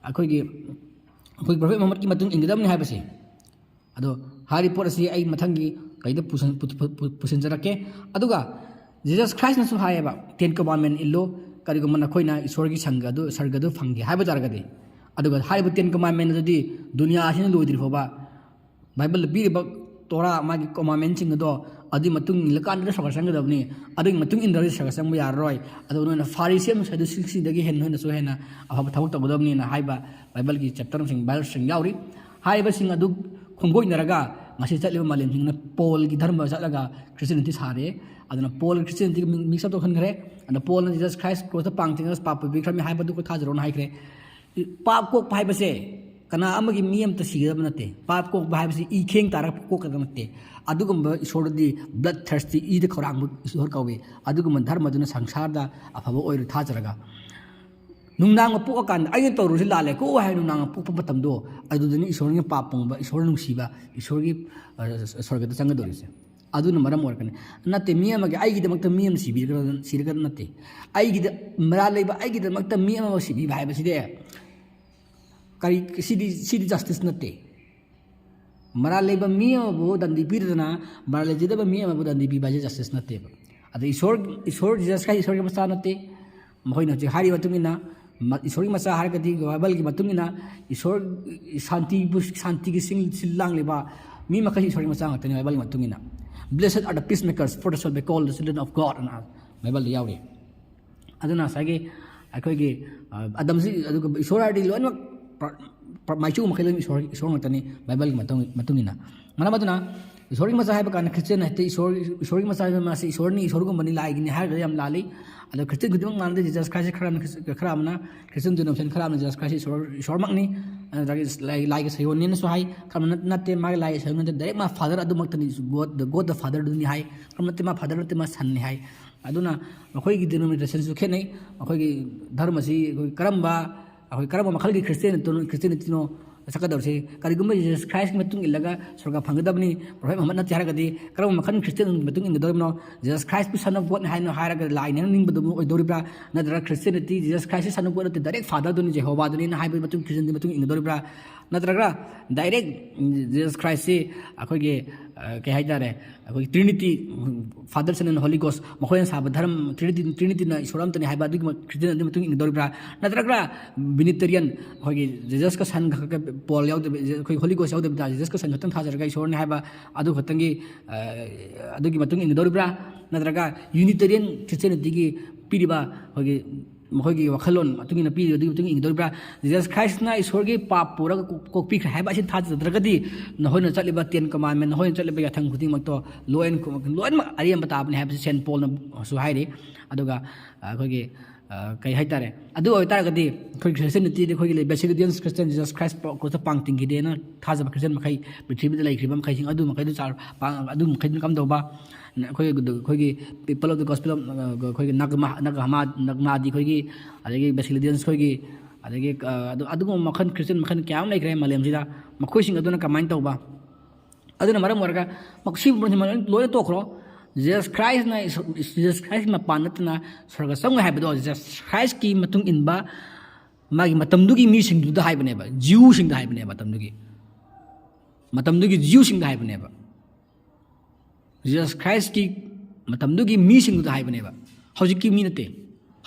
ꯑꯩꯈꯣꯏꯒꯤ, ꯑꯩꯈꯣꯏ ꯄ꯭ꯔꯣꯐꯦꯠ ꯃꯨꯍꯝꯃꯗꯀꯤ ꯃꯇꯨꯡ ꯏꯟꯒꯗꯕꯅꯤ ꯍꯥꯏꯕꯁꯦ꯫ ꯑꯗꯣ ꯍꯥꯏꯔꯤꯕ ꯄꯣꯠ ꯑꯁꯤ ꯑꯩ ꯃꯊꯪꯒꯤ ꯀꯩꯗ ꯄꯨꯁꯤꯟ-, ꯄꯨ-, ꯄꯨ-, ꯄꯨ-, ꯄꯨꯁꯤꯟꯖꯔꯛꯀꯦ꯫ ꯑꯗꯨꯒ ꯖꯤꯖꯁ ꯈ꯭ꯔꯥꯏꯁꯅꯁꯨ ꯍꯥꯏꯌꯦꯕ, "ꯇꯦꯟ ꯀꯣꯃꯥꯟꯃꯦꯟ ꯏꯜꯂꯨ, ꯀꯔꯤꯒꯨꯝꯕ ꯅꯈꯣꯏꯅ ꯏꯁꯣꯔꯒꯤ ꯁꯪꯒ ꯑꯗꯨ, ꯁꯔꯒ ꯑꯗꯨ ꯐꯪꯒꯦ ꯍꯥꯏꯕ ꯇꯥꯔꯒꯗꯤ"꯫ ꯑꯗꯨꯒ ꯍꯥꯏꯔꯤꯕ ꯇꯦꯟ ꯀꯣꯃꯥꯟꯃꯦꯟ ꯑꯗꯨꯗꯤ ꯗꯨꯅꯤꯌꯥ ꯑꯁꯤꯅ ꯂꯣꯏꯗ꯭ꯔꯤ ꯐꯥꯎꯕ, ꯕꯥꯏꯕꯜꯗ ꯄꯤꯔꯤꯕ ꯇꯣꯔꯥ, ꯃꯥꯒꯤ ꯀꯣꯃꯥꯟꯃꯦꯟꯁꯤꯡ ꯑꯗꯣ ꯑꯗꯨꯒꯤ ꯃꯇꯨꯡ ꯏꯜꯂꯀꯥꯟꯗ ꯁ꯭ꯋꯔꯒ ꯆꯪꯒꯗꯕꯅꯤ꯫ ꯑꯗꯨꯒꯤ ꯃꯇꯨꯡ ꯏꯟꯗ꯭ꯔꯗꯤ ꯁ꯭ꯋꯔꯒ ꯆꯪꯕ ꯌꯥꯔꯔꯣꯏ꯫ ꯑꯗꯨꯒ ꯅꯣꯏꯅ ꯐꯥꯔꯤꯁꯤ ꯑꯃꯁꯨꯡ ꯁꯗꯨꯁꯤꯁꯤꯡꯗꯒꯤ ꯍꯦꯟꯅ ꯅꯣꯏꯅꯁꯨ ꯍꯦꯟꯅ ꯑꯐꯕ ꯊꯕꯛ ꯇꯧꯒꯗꯕꯅꯤꯅ ꯍꯥꯏꯕ ꯕꯥꯏꯕꯜꯒꯤ ꯆꯦꯞꯇꯔꯁꯤꯡ, ꯚꯔꯁꯁꯤꯡ ꯌꯥꯎꯔꯤ꯫ ꯍꯥꯏꯔꯤꯕꯁꯤꯡ ꯑꯗꯨ ꯈꯣꯡꯒꯣꯏꯅꯔꯒ ꯉꯁꯤ ꯆꯠꯂꯤꯕ ꯃꯥꯂꯦꯝꯁꯤꯡꯅ ꯄꯣꯜꯒꯤ ꯙꯔꯃ ꯆꯠꯂꯒ ꯈ꯭ꯔꯤꯁꯇꯤꯌꯥꯅꯤꯇꯤ ꯁꯥꯔꯦ꯫ ꯑꯗꯨꯅ ꯄꯣꯜ ꯈ꯭ꯔꯤꯁꯇꯤꯌꯥꯅꯤꯇꯤꯒ ꯃꯤ-, ꯃꯤꯛꯁ ꯑꯞ ꯇꯧꯍꯟꯈ꯭ꯔꯦ꯫ ꯑꯗꯨꯅ ꯄꯣꯜꯅ ꯖꯤꯖꯁ ꯈ꯭ꯔꯥꯏꯁ ꯀ꯭ꯔꯣꯁꯇ ꯄꯥꯡ ꯇꯤꯡꯉꯒ ꯄꯥꯞ ꯄꯨꯕꯤꯈ꯭ꯔꯕꯅꯤ ꯍꯥꯏꯕꯗꯨ ꯑꯩꯈꯣꯏ ꯊꯥꯖꯔꯣꯅ ꯍꯥꯏꯈ꯭ꯔꯦ꯫ ꯄꯥꯞ ꯀꯣꯛꯄ ꯍꯥꯏꯕꯁꯦ ꯀꯅꯥ ꯑꯃꯒꯤ ꯃꯤ ꯑꯃꯇ ꯁꯤꯒꯗꯕ ꯅꯠꯇꯦ꯫ ꯄꯥꯞ ꯀꯣꯛꯄ ꯍꯥꯏꯕꯁꯤ ꯏ ꯈꯦꯡ ꯇꯥꯔꯒ ꯀꯣꯛꯀꯗꯕ ꯅꯠꯇꯦ꯫ ꯑꯗꯨꯒꯨꯝꯕ ꯏꯁꯣꯔꯗꯤ blood thirsty, ꯏꯗ ꯈꯧꯔꯥꯡꯕ ꯏꯁꯣꯔ ꯀꯧꯏ꯫ ꯑꯗꯨꯒꯨꯝꯕ ꯙꯔꯃꯗꯨꯅ ꯁꯪꯁꯥꯔꯗ ꯑꯐꯕ ꯑꯣꯏꯔꯣ ꯊꯥꯖꯔꯒ, ꯅꯨꯡꯗꯥꯡ ꯄꯣꯛꯑꯀꯥꯟꯗ "ꯑꯩꯅ ꯇꯧꯔꯨꯁꯤ ꯂꯥꯜꯂꯦꯀꯣ" ꯍꯥꯏꯅ ꯅꯨꯡꯗꯥꯡ ꯄꯣꯛꯄ ꯃꯇꯝꯗꯣ, ꯑꯗꯨꯗꯅꯤ ꯏꯁꯣꯔꯒꯤ ꯄꯥꯞ ꯄꯨꯡꯕ, ꯏꯁꯣꯔ ꯅꯨꯡꯁꯤꯕ, ꯏꯁꯣꯔꯒꯤ, ꯑ, ꯁ꯭ꯋꯔꯒꯗ ꯆꯪꯒꯗꯧꯔꯤꯁꯦ꯫ ꯑꯗꯨꯅ ꯃꯔꯝ ꯑꯣꯏꯔꯛꯀꯅꯤ꯫ ꯅꯠꯇꯦ, ꯃꯤ ꯑꯃꯒꯤ, ꯑꯩꯒꯤꯗꯃꯛꯇ ꯃꯤ ꯑꯃ ꯁꯤꯕꯤꯔꯒ, ꯁꯤꯔꯒ ꯅꯠꯇꯦ꯫ ꯑꯩꯒꯤꯗ, ꯃꯔꯥꯜ ꯂꯩꯕ ꯑꯩꯒꯤꯗꯃꯛꯇ ꯃꯤ ꯑꯃ ꯁꯤꯕꯤꯕ ꯍꯥꯏꯕꯁꯤꯗꯤ ꯀꯔꯤ, ꯁꯤꯗꯤ, ꯁꯤꯗꯤ justice ꯅꯠꯇꯦ꯫ ꯃꯔꯥꯜ ꯂꯩꯕ ꯃꯤ ꯑꯃꯕꯨ ꯗꯟꯗꯤ ꯄꯤꯗꯗꯅ ꯃꯔꯥꯜ ꯂꯩꯖꯗꯕ ꯃꯤ ꯑꯃꯕꯨ ꯗꯟꯗꯤ ꯄꯤꯕ ꯍꯥꯏꯁꯦ justice ꯅꯠꯇꯦꯕ꯫ ꯑꯗ ꯏꯁꯣꯔ, ꯏꯁꯣꯔ Jesus Christ ꯏꯁꯣꯔꯒꯤ ꯃꯆꯥ ꯅꯠꯇꯦ꯫ ꯃꯈꯣꯏꯅ ꯍꯧꯖꯤꯛ ꯍꯥꯏꯔꯤꯕ ꯃꯇꯨꯡ ꯏꯟꯅ, ꯃ-, ꯏꯁꯣꯔꯒꯤ ꯃꯆꯥ ꯍꯥꯏꯔꯒꯗꯤ ꯕꯥꯏꯕꯜꯒꯤ ꯃꯇꯨꯡ ꯏꯟꯅ ꯏꯁꯣꯔ ꯁꯥꯟꯇꯤꯕꯨ, ꯁꯥꯟꯇꯤꯒꯤ ꯁꯤꯜ, ꯁꯤꯜ ꯂꯥꯡꯂꯤꯕ ꯃꯤ ꯃꯈꯩ ꯏꯁꯣꯔꯒꯤ ꯃꯆꯥ ꯉꯥꯛꯇꯅꯤ ꯕꯥꯏꯕꯜꯒꯤ ꯃꯇꯨꯡ ꯏꯟꯅ꯫ "Blessed are the peacemakers, for they shall be called the children of God" ꯑꯅ ꯕꯥꯏꯕꯜꯗ ꯌꯥꯎꯔꯤ꯫ ꯑꯗꯨꯅ ꯉꯁꯥꯏꯒꯤ ꯑꯩꯈꯣꯏꯒꯤ, ꯑ, ꯑꯗꯝꯁꯤ, ꯑꯗꯨꯒ ꯏꯁꯣꯔ ꯍꯥꯏꯔꯗꯤ ꯂꯣꯏꯅꯃꯛ ꯄ꯭ꯔ-, ꯄ꯭ꯔ-, ꯃꯥꯏꯆꯨ ꯃꯈꯩ ꯂꯣꯏꯅ ꯏꯁꯣꯔ, ꯏꯁꯣꯔ ꯉꯥꯛꯇꯅꯤ ꯕꯥꯏꯕꯜꯒꯤ ꯃꯇꯨꯡ, ꯃꯇꯨꯡ ꯏꯟꯅ꯫ ꯃꯔꯝ ꯑꯗꯨꯅ ꯏꯁꯣꯔꯒꯤ ꯃꯆꯥ ꯍꯥꯏꯕ ꯀꯥꯟꯗ ꯈ꯭ꯔꯤꯁꯇꯤꯌꯟ ꯍꯦꯛꯇ ꯏꯁꯣꯔ, ꯏꯁꯣꯔꯒꯤ ꯃꯆꯥ ꯍꯥꯏꯕ ꯃꯥꯁꯤ ꯏꯁꯣꯔꯅꯤ, ꯏꯁꯣꯔꯒꯨꯝꯕꯅꯤ, ꯂꯥꯏꯒꯤꯅꯤ ꯍꯥꯏꯔꯒꯗꯤ ꯌꯥꯝ ꯂꯥꯜꯂꯤ꯫ ꯑꯗꯣ ꯈ꯭ꯔꯤꯁꯇꯤꯌꯟ ꯈꯨꯗꯤꯡꯃꯛ ꯃꯥꯟꯅꯗꯦ꯫ Jesus Christ ꯈꯔ ꯑꯃꯅ ꯈ꯭ꯔꯤꯁ-, ꯈꯔ ꯑꯃꯅ, ꯈ꯭ꯔꯤꯁꯇꯤꯌꯟ denomination ꯈꯔ ꯑꯃꯅ Jesus Christ ꯏꯁꯣꯔ, ꯏꯁꯣꯔꯃꯛꯅꯤ, ꯑꯗꯨꯗꯒꯤ ꯂꯥꯏ, ꯂꯥꯏꯒꯤ ꯁꯌꯣꯟꯅꯦꯅꯁꯨ ꯍꯥꯏ꯫ ꯈꯔ ꯑꯃꯅ ꯅꯠꯇꯦ, ꯃꯥꯒꯤ ꯂꯥꯏꯒꯤ ꯁꯌꯣꯟ ꯅꯠꯇꯦ, direct ꯃꯥ Father ꯑꯗꯨꯃꯛꯇꯅꯤ, God, God the Father ꯑꯗꯨꯅꯤ ꯍꯥꯏ꯫ ꯈꯔ ꯅꯠꯇꯦ, ꯃꯥ Father ꯅꯠꯇꯦ, ꯃꯥ Sonꯅꯤ ꯍꯥꯏ꯫ ꯑꯗꯨꯅ ꯑꯩꯈꯣꯏꯒꯤ denominationꯁꯨ ꯈꯦꯠꯅꯩ꯫ ꯑꯩꯈꯣꯏꯒꯤ ꯙꯔꯃꯁꯤ ꯑꯩꯈꯣꯏ ꯀꯔꯝꯕ, ꯑꯩꯈꯣꯏ ꯀꯔꯝꯕ ꯃꯈꯜꯒꯤ ꯈ꯭ꯔꯤꯁꯇꯤꯌꯟ, ꯈ꯭ꯔꯤꯁꯇꯤꯌꯟꯇꯤꯅꯣ ꯆꯠꯀꯗꯧꯔꯤꯁꯤ? ꯀꯔꯤꯒꯨꯝꯕ Jesus Christꯀꯤ ꯃꯇꯨꯡ ꯏꯜꯂꯒ ꯁ꯭ꯋꯔꯒ ꯐꯪꯒꯗꯕꯅꯤ, Prophet Muhammad ꯅꯠꯇꯦ ꯍꯥꯏꯔꯒꯗꯤ ꯀꯔꯝꯕ ꯃꯈꯜ ꯈ꯭ꯔꯤꯁꯇꯤꯌꯟꯒꯤ ꯃꯇꯨꯡ ꯏꯟꯒꯗꯧꯔꯤꯕꯅꯣ? Jesus Christꯄꯨ Son of Godꯅꯤ ꯍꯥꯏꯅ ꯍꯥꯏꯔꯒ ꯂꯥꯏꯅꯦꯅ ꯅꯤꯡꯕꯗꯨ ꯑꯣꯏꯗꯧꯔꯤꯕ꯭ꯔꯥ? ꯅꯠꯇ꯭ꯔꯒ Christianity Jesus Christ Son of God ꯅꯠꯇꯦ, direct Fatherꯗꯨꯅꯤ, ꯖꯦꯍꯣꯕꯥꯗꯨꯅꯤꯅ ꯍꯥꯏꯕꯒꯤ ꯃꯇꯨꯡ ꯈ꯭ꯔꯤꯁꯇꯤꯌꯟꯒꯤ ꯃꯇꯨꯡ ꯏꯟꯒꯗꯧꯔꯤꯕ꯭ꯔꯥ? ꯅꯠꯇ꯭ꯔꯒ direct Jesus Christꯁꯤ ꯑꯩꯈꯣꯏꯒꯤ, ꯑ, ꯀꯩ ꯍꯥꯏꯇꯥꯔꯦ, ꯑꯩꯈꯣꯏꯒꯤ Trinity, Father, Son and Holy Ghost ꯃꯈꯣꯏꯅ ꯁꯥꯕ ꯙꯔꯃ Trinity, Trinityꯅ ꯏꯁꯣꯔ ꯑꯃꯇꯅꯤ ꯍꯥꯏꯕ ꯑꯗꯨꯒꯤ ꯃ-, ꯈ꯭ꯔꯤꯁꯇꯤꯌꯟ ꯑꯗꯨꯒꯤ ꯃꯇꯨꯡ ꯏꯟꯒꯗꯧꯔꯤꯕ꯭ꯔꯥ? ꯅꯠꯇ꯭ꯔꯒ Unitarian, ꯑꯩꯈꯣꯏꯒꯤ Jesusꯀ Sonꯒ ꯈꯛꯇ, Paul ꯌꯥꯎꯗꯕ, ꯑꯩꯈꯣꯏ Holy Ghost ꯌꯥꯎꯗꯕꯤꯗ Jesus Christ ꯈꯛꯇꯪ ꯊꯥꯖꯔꯒ ꯏꯁꯣꯔꯅꯤ ꯍꯥꯏꯕ ꯑꯗꯨ ꯈꯛꯇꯪꯒꯤ, ꯑ, ꯑꯗꯨꯒꯤ ꯃꯇꯨꯡ ꯏꯟꯒꯗꯧꯔꯤꯕ꯭ꯔꯥ? ꯅꯠꯇ꯭ꯔꯒ Unitarian Christianityꯒꯤ ꯄꯤꯔꯤꯕ ꯑꯩꯈꯣꯏꯒꯤ ꯃꯈꯣꯏꯒꯤ ꯋꯥꯈꯜꯂꯣꯟ ꯃꯇꯨꯡ ꯏꯟꯅ ꯄꯤꯔꯤꯕ ꯑꯗꯨꯒꯤ ꯃꯇꯨꯡ ꯏꯟꯒꯗꯧꯔꯤꯕ꯭ꯔꯥ? Jesus Christꯅ ꯏꯁꯣꯔꯒꯤ ꯄꯥꯞ ꯄꯨꯔꯒ ꯀꯣꯛ-, ꯀꯣꯛꯄꯤꯈ꯭ꯔꯦ ꯍꯥꯏꯕ ꯑꯁꯤ ꯊꯥꯖꯗ꯭ꯔꯒꯗꯤ ꯅꯈꯣꯏꯅ ꯆꯠꯂꯤꯕ Ten Commandment, ꯅꯈꯣꯏꯅ ꯆꯠꯂꯤꯕ ꯌꯥꯊꯪ ꯈꯨꯗꯤꯡꯃꯛꯇꯣ ꯂꯣꯏꯅ, ꯂꯣꯏꯅꯃꯛ ꯑꯔꯦꯝꯕ ꯇꯥꯕꯅꯤ ꯍꯥꯏꯕꯁꯤ Saint Paulꯅꯁꯨ ꯍꯥꯏꯔꯤ꯫ ꯑꯗꯨꯒ ꯑꯩꯈꯣꯏꯒꯤ ꯀꯩ ꯍꯥꯏꯇꯥꯔꯦ, ꯑꯗꯨ ꯑꯣꯏꯇꯥꯔꯒꯗꯤ ꯑꯩꯈꯣꯏ ꯈ꯭ꯔꯤꯁꯇꯤꯌꯥꯅꯤꯇꯤꯗꯤ ꯑꯩꯈꯣꯏꯒꯤ basic audience Christian Jesus Christ ꯀ꯭ꯔꯣꯁꯇ ꯄꯥꯡ ꯇꯤꯡꯈꯤꯗꯦꯅ ꯊꯥꯖꯕ ꯈ꯭ꯔꯤꯁꯇꯤꯌꯟ ꯃꯈꯩ, ꯄ꯭ꯔꯤꯊꯤꯕꯤꯗ ꯂꯩꯈ꯭ꯔꯤꯕ ꯃꯈꯩꯁꯤꯡ ꯑꯗꯨ ꯃꯈꯩꯗꯨ ꯆꯥ-, ꯄꯥꯡ-, ꯑꯗꯨ ꯃꯈꯩꯗꯨꯅ ꯀꯝꯗꯧꯕ? ꯑꯩꯈꯣꯏ, ꯑꯩꯈꯣꯏꯒꯤ People of the Gospel of, ꯑꯩꯈꯣꯏꯒꯤ ꯅꯒꯃꯥ, ꯅꯒꯃꯥ, ꯅꯒꯃꯥꯗꯤ ꯑꯩꯈꯣꯏꯒꯤ, ꯑꯗꯒꯤ ꯕꯦꯁꯤꯛ ꯑꯣꯗꯤꯌꯟꯁ ꯑꯩꯈꯣꯏꯒꯤ, ꯑꯗꯒꯤ ꯑꯗꯨ, ꯑꯗꯨꯒꯨꯝꯕ ꯃꯈꯜ, ꯈ꯭ꯔꯤꯁꯇꯤꯌꯟ ꯃꯈꯜ ꯀꯌꯥ ꯑꯃ ꯂꯩꯈ꯭ꯔꯦ ꯃꯥꯂꯦꯝꯁꯤꯗ꯫ ꯃꯈꯣꯏꯁꯤꯡ ꯑꯗꯨꯅ ꯀꯃꯥꯏꯅ ꯇꯧꯕ? ꯑꯗꯨꯅ ꯃꯔꯝ ꯑꯣꯏꯔꯒ ꯃꯁꯤ ꯂꯣꯏꯅ ꯇꯣꯛꯈ꯭ꯔꯣ꯫ ꯖꯤꯖꯁ ꯈ꯭ꯔꯥꯏꯁꯅ, ꯖꯤꯖꯁ ꯈ꯭ꯔꯥꯏꯁꯀꯤ ꯃꯄꯥꯟ ꯅꯠꯇꯅ ꯁ꯭ꯋꯔꯒ ꯆꯪꯉꯣꯏ ꯍꯥꯏꯕꯗꯣ ꯖꯤꯖꯁ ꯈ꯭ꯔꯥꯏꯁꯀꯤ ꯃꯇꯨꯡ ꯏꯟꯕ ꯃꯥꯒꯤ ꯃꯇꯝꯗꯨꯒꯤ ꯃꯤꯁꯤꯡꯗꯨꯗ ꯍꯥꯏꯕꯅꯦꯕ, ꯖꯤꯎꯁꯤꯡꯗ ꯍꯥꯏꯕꯅꯦꯕ, ꯃꯇꯝꯗꯨꯒꯤ, ꯃꯇꯝꯗꯨꯒꯤ ꯖꯤꯎꯁꯤꯡꯗ ꯍꯥꯏꯕꯅꯦꯕ꯫ ꯖꯤꯖꯁ ꯈ꯭ꯔꯥꯏꯁꯀꯤ ꯃꯇꯝꯗꯨꯒꯤ ꯃꯤꯁꯤꯡꯗꯨꯗ ꯍꯥꯏꯕꯅꯦꯕ, ꯍꯧꯖꯤꯛꯀꯤ ꯃꯤ ꯅꯠꯇꯦ꯫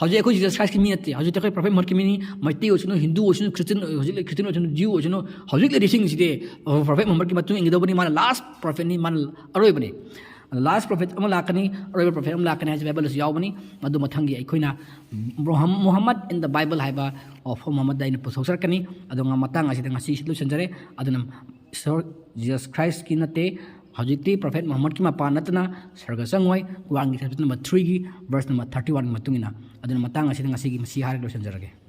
ꯍꯧꯖꯤꯛ ꯑꯩꯈꯣꯏ ꯖꯤꯖꯁ ꯈ꯭ꯔꯥꯏꯁꯀꯤ ꯃꯤ ꯅꯠꯇꯦ꯫ ꯍꯧꯖꯤꯛꯇꯤ ꯑꯩꯈꯣꯏ ꯄ꯭ꯔꯣꯐꯦꯠ ꯃꯨꯍꯝꯃꯗꯀꯤ ꯃꯤꯅꯤ꯫ ꯃꯩꯇꯩ ꯑꯣꯏꯁꯅꯨ, ꯍꯤꯟꯗꯨ ꯑꯣꯏꯁꯅꯨ, ꯈ꯭ꯔꯤꯁꯇꯤꯌꯟ, ꯍꯧꯖꯤꯛ ꯈ꯭ꯔꯤꯁꯇꯤꯌꯟ ꯑꯣꯏꯁꯅꯨ, ꯖꯤꯎ ꯑꯣꯏꯁꯅꯨ, ꯍꯧꯖꯤꯛ ꯂꯩꯔꯤꯁꯤꯡꯁꯤꯗꯤ ꯄ꯭ꯔꯣꯐꯦꯠ ꯃꯨꯍꯝꯃꯗꯀꯤ ꯃꯇꯨꯡ ꯏꯟꯒꯗꯧꯕꯅꯤ꯫ ꯃꯥꯅ ꯂꯥꯁ ꯄ꯭ꯔꯣꯐꯦꯠꯅꯤ, ꯃꯥꯅ ꯑꯔꯣꯏꯕꯅꯤ꯫ ꯂꯥꯁ ꯄ꯭ꯔꯣꯐꯦꯠ ꯑꯃ ꯂꯥꯛꯀꯅꯤ, ꯑꯔꯣꯏꯕ ꯄ꯭ꯔꯣꯐꯦꯠ ꯑꯃ ꯂꯥꯛꯀꯅꯤ ꯍꯥꯏꯁꯦ ꯕꯥꯏꯕꯜꯗꯁꯨ ꯌꯥꯎꯕꯅꯤ꯫ ꯃꯗꯨ ꯃꯊꯪꯒꯤ ꯑꯩꯈꯣꯏꯅ ꯃꯨꯍꯝ-, Muhammad in the Bible ꯍꯥꯏꯕ ꯋꯥꯐꯝ ꯑꯃꯗ ꯑꯩꯅ ꯄꯨꯊꯣꯛꯆꯔꯛꯀꯅꯤ꯫ ꯑꯗꯣ ꯉ-, ꯃꯇꯥꯡ ꯑꯁꯤꯗ ꯉꯁꯤ ꯁꯤ ꯂꯣꯏꯁꯤꯟꯖꯔꯦ꯫ ꯑꯗꯨꯅ ꯏꯁꯣꯔ ꯖꯤꯖꯁ ꯈ꯭ꯔꯥꯏꯁꯀꯤ ꯅꯠꯇꯦ, ꯍꯧꯖꯤꯛꯇꯤ ꯄ꯭ꯔꯣꯐꯦꯠ ꯃꯨꯍꯝꯃꯗꯀꯤ ꯃꯄꯥꯟ ꯅꯠꯇꯅ ꯁ꯭ꯋꯔꯒ ꯆꯪꯉꯣꯏ꯫ ꯀꯨꯔꯥꯟꯒꯤ ꯆꯦꯞꯇꯔ ꯅꯝꯕꯔ ꯊ꯭ꯔꯤꯒꯤ ꯚꯔꯁ ꯅꯝꯕꯔ ꯊꯥꯔꯇꯤ ꯋꯥꯟꯒꯤ ꯃꯇꯨꯡ ꯏꯟꯅ꯫ ꯑꯗꯨꯅ ꯃꯇꯥꯡ ꯑꯁꯤꯗ ꯉꯁꯤꯒꯤ ꯃꯁꯤ ꯍꯥꯏꯔꯒ ꯂꯣꯏꯁꯤꯟꯖꯔꯒꯦ꯫